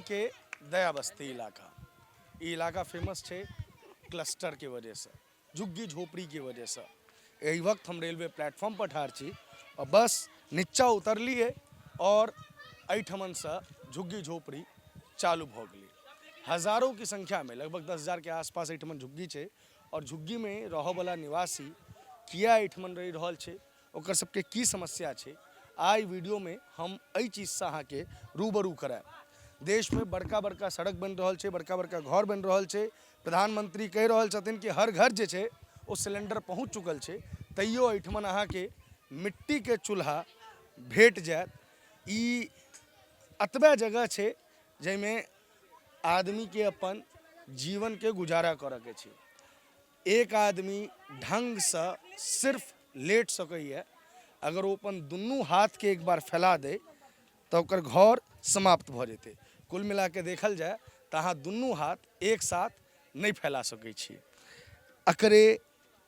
के दया बस्ती इलाका। ई इलाका फेमस छै क्लस्टर के वजह से, झुग्गी झोपड़ी के वजह से। एहि वक्त हम रेलवे प्लेटफॉर्म पर ठाढ़ छी और बस नीचा उतरलियै और एहिठमन से झुग्गी झोपड़ी चालू भऽ गेलै। हजारों की संख्या में, लगभग 10,000 के आसपास एहिठमन झुग्गी छै और झुग्गी में रहऽवला निवासी किया एहिठमन रहि रहल छै, ओकर सबके की समस्या छै, आइ वीडियोमे हम एहि चीजसँ अहाँके रूबरू करायब। देशमे बड़का बड़का सड़क बनि रहल छै, बड़का बड़का घर बनि रहल छै, प्रधानमंत्री कहि रहल छथिन कि हर घर जे छै ओ सिलेंडर पहुँच चुकल छै, तैयो एहिठमन अहाँके मिट्टीके चूल्हा भेट जायत। ई एतबे जगह छै जाहिमे आदमीके अपन जीवनके गुजारा करऽके छै। एक आदमी ढङ्गसँ सिर्फ लेट सकैए, अगर ओ अपन दुनू हाथके एक बार फैला दै तऽ ओकर घर समाप्त भऽ जेतै। कुल मिलाके देखल जाय तऽ अहाँ दुनू हाथ एक साथ नहि फैला सकै छी। एकरे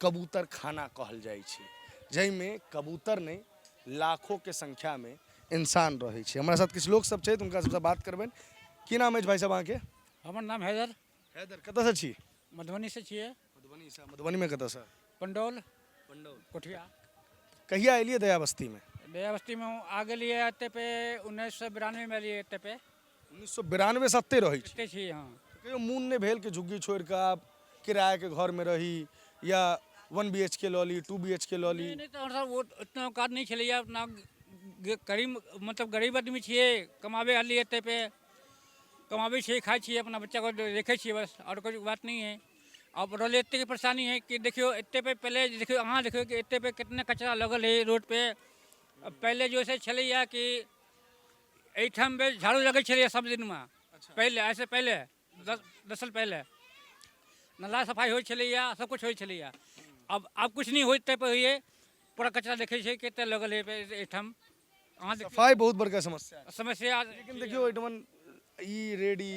कबूतर खाना कहल जाइ छै, जाहिमे कबूतर नहि लाखोके संख्यामे इंसान रहै छै। हमरा साथ किछु लोकसभ छथि, हुनका सबसँ बात करबनि। की नाम अछि भाइ साहब अहाँके? हमर नाम हैदर। हैदर, कतऽसँ छी? मधुबनीसँ छियै। मधुबनीसँ। मधुबनीमे कतऽसँ? पंडौल। पंडौल, कोठिया। कहिया एलियै दया बस्तीमे? दया बस्तीमे आ गेलियै एते पे 1992मे एलियै एते पे। 1992सँ एतै रहै छी? एते छी, हँ। कहियो मोन नहि भेल कि झुग्गी छोड़ि कऽ आब किरायाके घरमे रही या 1 BHK लऽ ली, 2 BHK लऽ ली? नहि, तऽ हमसब ओतना औकात नहि छलैए अपना। गरीब, मतलब गरीब आदमी छियै, कमाबै एलियै एते पे, कमाबै छियै, खाइ छियै, अपना बच्चाके देखै छियै, बस, आओर कोइ बात नहीं है। अब रहलै एतेक परेशानी है कि देखियौ एते पे पहिले देखियौ, अहाँ देखियौ कि एते पे कितना कचरा लगल है रोड पे। अब पहिले जो से छलैया कि एहिठाम बे झाड़ू लगै छलैया सब दिनमे पहिले, एहिसँ पहिले 10 साल पहिले नाला सफाइ होइ छलैया, सब कुछ होइ छलैया। अब कुछ नहीं होइत पे होइए, पूरा कचरा देखै छै कते लगल है एहिठाम अहाँ देखियौ। सफाइ बहुत बड़का समस्या है। समस्या। लेकिन देखियौ, एहिठमन ई रेडी,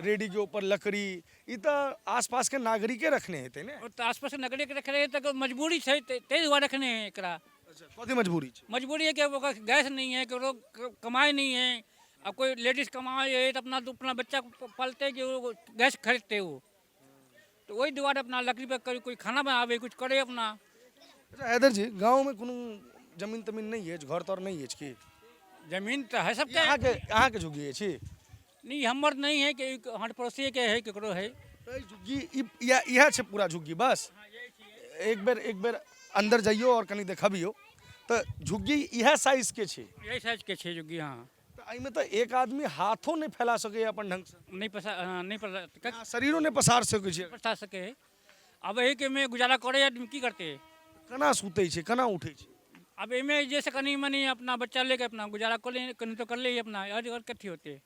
रेडी के ऊपर लकड़ी, ई तऽ आसपास के नागरिके रखने हेतै ने? ओ तऽ आसपास नगरीके रखने है तऽ मजबूरी छै, ताहि दुआरे रखने है एकरा। अच्छा, कथी मजबूरी छै? मजबूरी है कि ओकर गैस नहीं है, केकरो कमाई नहीं है। अब कोई लेडीज कमाए है तो अपना अपना बच्चा को पालते कि वो गैस खरीदते वो, तो वही दुआरे अपना लकड़ी पर कोई कोई खाना बनावे, कुछ करे अपना। अच्छा हैदर जी, गाँव में कोनो जमीन तमीन नहीं अछि, घर तर नहीं अछि की? जमीन तो है सबके। अहाँके झुग्गी अछि? नहीं, हमर नहीं है, कि हमारे पड़ोसी के है, केकरो है। तऽ ई झुग्गी इएह छै पूरा झुग्गी? बस एक बेर अंदर जइयो और कनि देखबियो तऽ झुग्गी इएह साइज के छै? यही साइज के छै झुग्गी, हाँ। तऽ एहिमे तऽ एक आदमी हाथो नहि फैला सकैए अपन ढंगसँ। नहीं पसा, हाँ, नहीं पसा। अहाँ शरीरो नहि पसार सकै छै। पसा सके है। अब एही के में गुजारा करे आदमी, की करते? केना सुतै छै, केना उठै छै? अब एमे जैसे कनी मनी अपना बच्चा लेके अपना गुजारा कर ले, कनी तो कर ले अपना, और कथी होते।